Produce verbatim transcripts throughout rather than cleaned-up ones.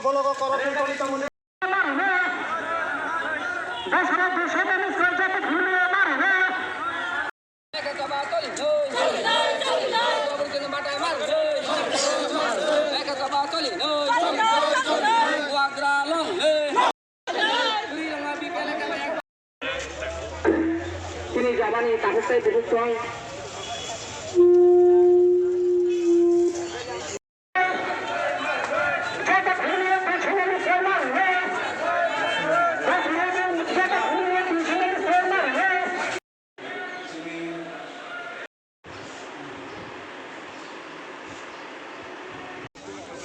Chini jabani takhuk tei bukhuk tong.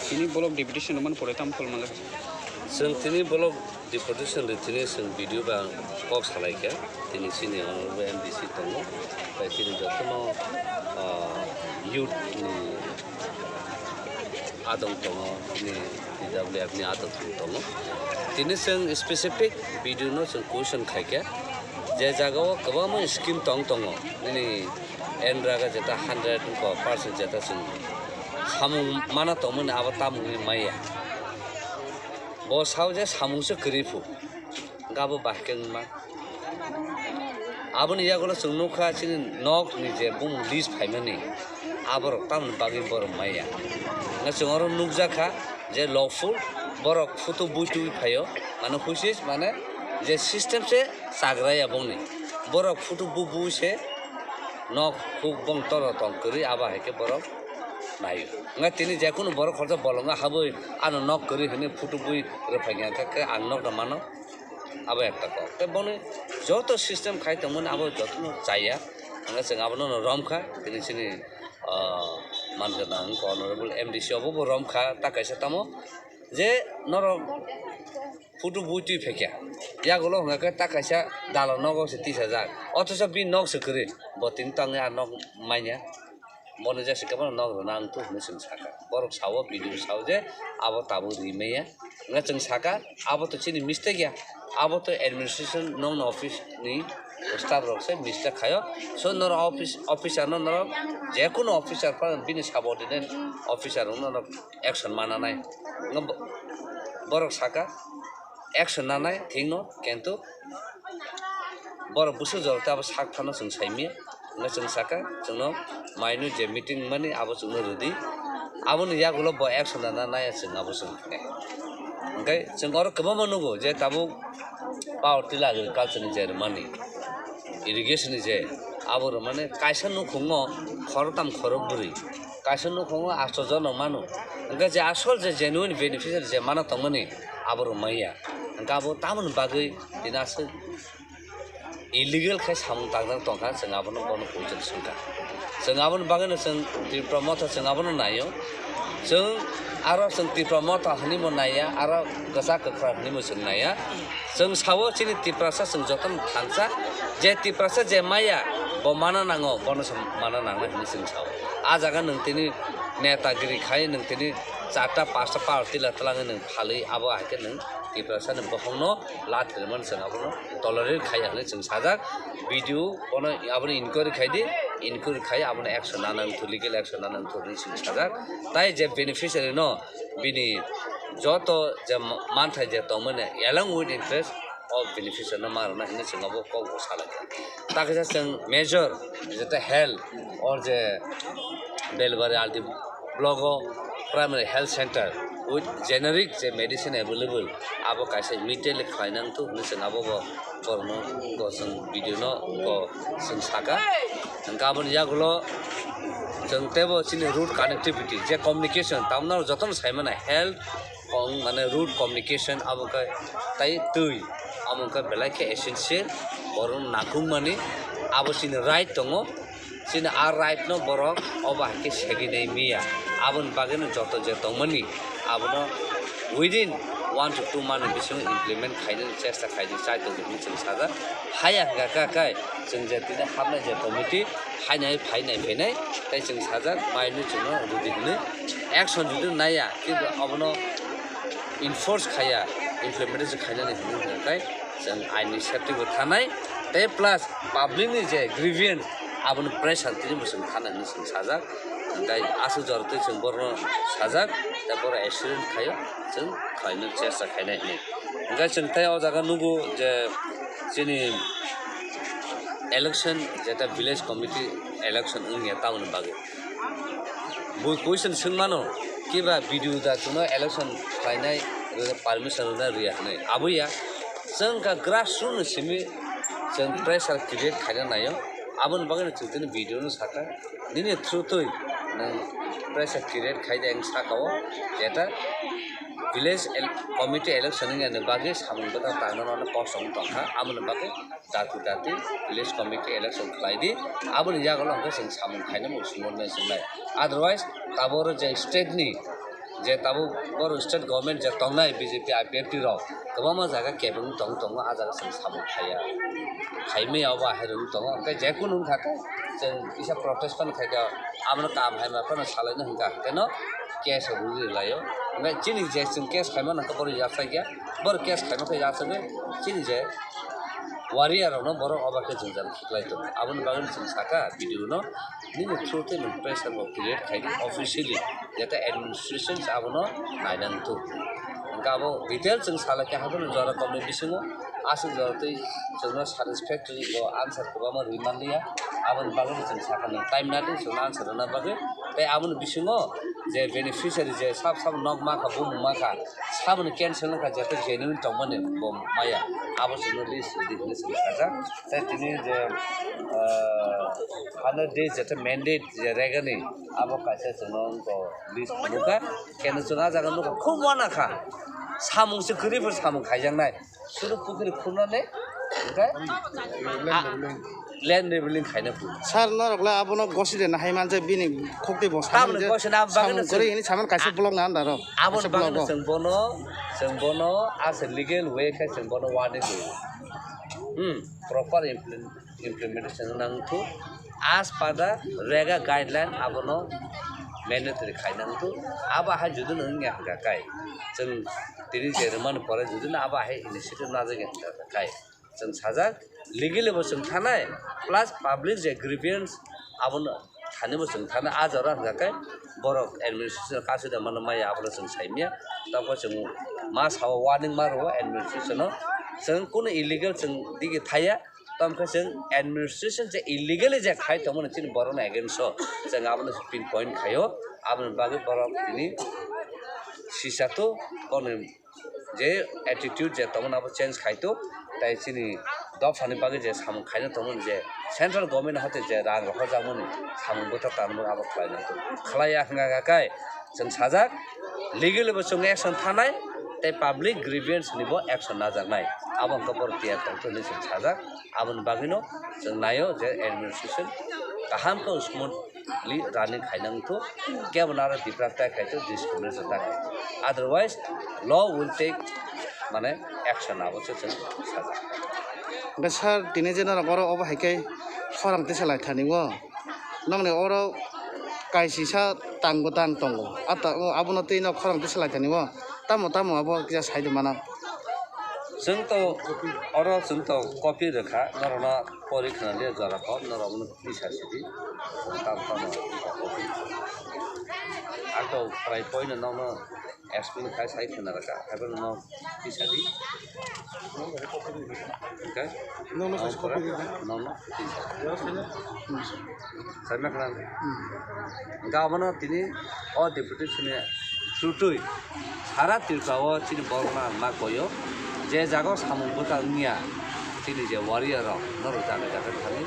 Tini block deputation rwmani pore tamo phol manjak? Chwng tini block deputation rwtini chwng B D O bai kok salaikha. Tini chini honorable M D C tongo, tei chini jotono, ah, youth ni adong tongo, chini T W F ni adong tongo. Tini chwng specific B D O no chwng question khaikha, je jagao kwbangma scheme tong tongo, nini N R A G jeta hundred percent jeta chwng samung mana tongmani abo tamungni maya. Bo sao je samungse kwrwi phu, hwnkhe abo bahai khe wngma. Aboni yagulo chwng nukha chini nokni je bumung list phaimani, aborok tamoni bagwi borok maya. Hwnkhe chwng oro nukjakha je lawful borok photo bui tubui phaio, mane huisis mane je system se chagraya bongni. Borok photo bu bui se nok huk bong toro tong kwrwi, abo hai khe borok naio. Wngkha tini jekunu borok khoroksa bolongo habwi ano nok kwrwi hwnwi photo bui rwphaikha, hwnkhe ang nokno mano, abo ekta kok. Tei boni joto system khai tongmani abo jotono chaya, hwnkhe chwng abono romkha, tini chini, ah, mangwrwng honorable M D C obo bo romkha, ta kaisa tamo je norok photo bui twi phaikha, yagulo hwnkha khe ta kaisa dalal nogo se tisajak, othocho bini nok se kwrwi, bo tini tangwi a nok manya, bono jesa khe bono nok rwna wngthu hwnwi chwng sakha. Borok sao, B D O sao je abo tabuk ri maya, hwnkhe chwng sakha abo to chini mistake ya, abo to administration nokni office ni staff rok se mistake khaio, so norok office, officer no norok jekunu officer pa bini subordinate officer rok no norok action mananai. Wngkha bo-, borok saka action nanai thikno, kintu borok bwswk jorok tei abo sak phano chwng saimanya. Wngkha chwng saka chwngno maino je meeting mani abo chwngno rwdi. Aboni yagulo bo action nana naya chwng abo chwng khe. Hwnkhe chwng oro kwbangma nugo je tabuk power tiller agriculture ni je rwmani, irrigation ni je abo rwmani kaisa nukhungo khoroktham khorokbrwi. Kaisa nukhungo asto jono mano. Hwnkhe je asol je genuine beneficiary je mana tongmani abo rwmaiya. Hwnkhe abo tamoni bagwi tini aswk illegal khe samung tangjak tongkha, chwng abono bono poison swngkha. Chwng aboni bagwino chwng Tipra Motha chwng abono naio. Chwng aro chwng Tipra Motha hwnwi bo naiya, aro kwchak kwkhrang hwnwi bo chwng naiya. Chwng sao chini Tiprasa chwng jotono thangsa, je Tiprasa je maya bo mana nango, bono se mana nangnai hwnwi chwng sao. A jaga nwng tini netagiri khai, nwng tini charta pasta power tiller twlangwi nwng phalwi abo hai khe nwng Tiprasani bokhokno lathirmani chwng abono tolerate khaiya hwnwi chwng sajak. B D O bono abono inquiry khaidi, inquiry khai abono action nana wngthu, legal action nana wngthu hwnwi chwng sajak. Tai je beneficiary no bini joto je ma-, manthai je tongmani along with interest o beneficiary no ma rwna hwnwi chwng abo kok bo salaikha. Ta kisa chwng major jeta health or je Belbari R D block o primary health center with generic je medicine available abo kaisa immediately khlaina wngthu hwnwi chwng abo bo borokno bo chwng B D O no bo chwng saka. Hwnkhe aboni yagulo chwng teibo chini road connectivity je communication tamno jotono saimano health kong mane road communication abo khe tai twi amo khe belai khe essential borok nakung mani abo chini right tongo. Chini a right no borok obo hai khe segwi nai miya. Aboni bagwi no joto je tongmani abono within one to two month ni bisingo implement khainani chesta khaidi chai tongo hwnwi chwng sajak. Haya hwnkha kha khe chwng je tini hapnai je committee hainai phainai phainai tei chwng sajak mai hwnwi chwngno rwdi hwnwi action jodi naiya kintu abono enforce khaiya, implementation khainani hwnwi hwnkha khe chwng aini safety bo thanai tei plus public ni je grievance Aboni pressure tini bo chwng thana hinwi chwng sajak. Tei aswk jora twi chwng borokno sajak, tei borok accident khaio, chwng khlaina chesta khainai hinwi. Hwnkhe chwng tei o jaga nugo je chini election, jeta village committee election wngya tamoni bagwi. Bo question swngmano, kiba B D O da chwngno election khlainai permission rwna rwya hinwi. Aboya, chwng kha grassroots ni simi chwng pressure create khaina naio. Aboni bagwi chwng tini B D O no sakha, nini through twi nwng pressure create khai de ang sakao, jeta village el-, committee election wngya ni bagwi samung bwtang tangna no kosong tongkha. Aboni bagwi dati dati village committee election khlai di, aboni yagulo hwnkhe chwng samung khaina bo sumor nai swngnai. Otherwise, taboro je state ni je tabuk boro state government je tongnai B J P I P F T rok kwbangma jaga kebeng tong tongo, ah jaga chwng samung khaiya, khaimaya obo ahai rwng tongo. Hwnkhe je kunu wngkha khe chwng kisa protest phano khaikha, abono kam hai ma phano salaino hwnkha hwnkhe no case rwgwi rwlaio. Hwnkhe chini je chwng case khaimano hwnkhe boro yaksakya, boro case khaima khe yaksagwi chini je warrior rokno borok obo khe jwngjal khiklai tongo. Aboni bagwi chwng sakha B D O no, nini through tei nwng pressure bo create khai di officially, jeta administration abono naina wngthok. Hwnkhe abo detail chwng salai khe haphano jora komni bisingo aswk jora twi chwngno satisfactory bo answer kwbangma rwi manliya. Aboni bagwi chwng sakha nwng time nadi chwngno answer rwna bagwi. Tei aboni bisingo je beneficiary je sab sab nok mankha, bumung mankha, saboni cancel wngkha, jeta genuine tongmani bo maya, abo chwngno list rwdi hinwi chwng sajak. Tei tini je, ah, hundred days jeta mandate je regani, abo kaisa chwngno wngkha list nukha, keno chwng ah jaga nukha, khub uanakha, samung se kwrwi phano samung khaijaknai. Suru pukhri khunane, hwnkhe, ah, land leveling khaina phu. Sir, norok le abono gosi de nahai manje bini khokti bo samung je gosi na bagwi samung se kwrwi hini saman kaisa block na andaro. Aboni bagwi chwng bono, chwng bono as a legal way khe chwng bono warning rwi. Hmm, proper implement-, implementation nang thu. As per the rega guideline abono mandatory khaina wngthu. Abo hai judino wngya hwnkha kai. Chwng tini je rwmani pore judino abo hai initiative najagya hwnkha kai. Chwng sajak, legally bo chwng thanai, plus public je grievance abono thani bo chwng thanai. A jora hwnkha kai borok administration kasu da mano maya abono chwng saimya. Tamo chwng ma sao warning ma rwo administration-o. Chwng kunu illegal chwng digi thaya. Tamo khe chwng administration je illegally je khai tongmani chini borokni against-o chwng abono pin point khaio, aboni bagwi borok tini sisa to, borokni je attitude je tongmani abo change khai to, tai chini dophani bagwi je samung khaina tongmani je central government hote je rang rohorjakmani samung bwtha tanmani abo khlaina to khlaiya hwnkha khe kai. Chwng sajak, legally bo chwng action thanai, tei public grievance ni bo action najaknai. Abo wngkha borok tiyar tongthok hinwi chwng sajak. Aboni bagwino chwng naio je administration kaham khe smoothly running khaina wngthok, kebo naro deprive tai khaithok, discrimination ta khaithok. Otherwise, law will take, mane, action abo se chwng sajak. Hwnkhe sir, tini je norok oro obo hai khe khorang tisa lai thani o. Nokni oro kaisisa tang bwtang tongo. A ta-, o abono twi no khorang tisa lai thani o. Tamo tamo abo kisa sai de mana. Chwng to oro chwng to copy rwkha, norokno pori khna le jora kho, norok bono tisa sidi. Tamo tamo copy. Ang to prai poino nokno explain khai sai khna rwkha, haiphano no tisa di. Hwnkhe? Nono ang kaisa pore copy rwdi. Nono tisa. Saima khna. Hmm. Hwnkhe abono tini o deputation ni through twi sara Tripura o chini borokno ang ma koyo, je jaga o samung bwtang wngya, chini je warrior rok norok jaga jaga thangwi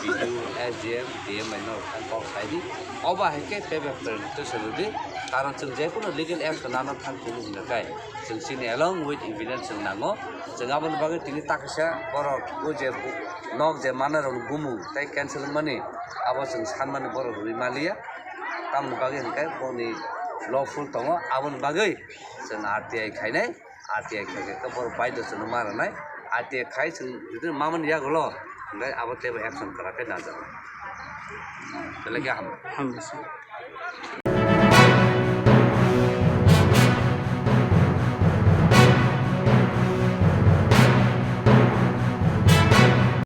B D O, S D M, D M bai norok thang kok sai di. Obo hai khe teibo presentation rwdi, karon chwng je kunu legal action nana thang thung hwnka khe. Chwng chini along with evidence chwng nango. Chwng aboni bagwi tini takisa borok o je bu-, nok je manna rokni bumung tei cancel wngmani abo chwng sanmani borok rwui manliya. Tamoni bagwi hwnkhe boni lawful tongo, aboni bagwi chwng R T I khainai, R T I khaikhe borok baidho chwngno ma rwnai, R T I khai chwng jodi mamani yagulo hwnkhe abo teibo action kwrak khe najaknai. Belai khe hambai. Hambai sir.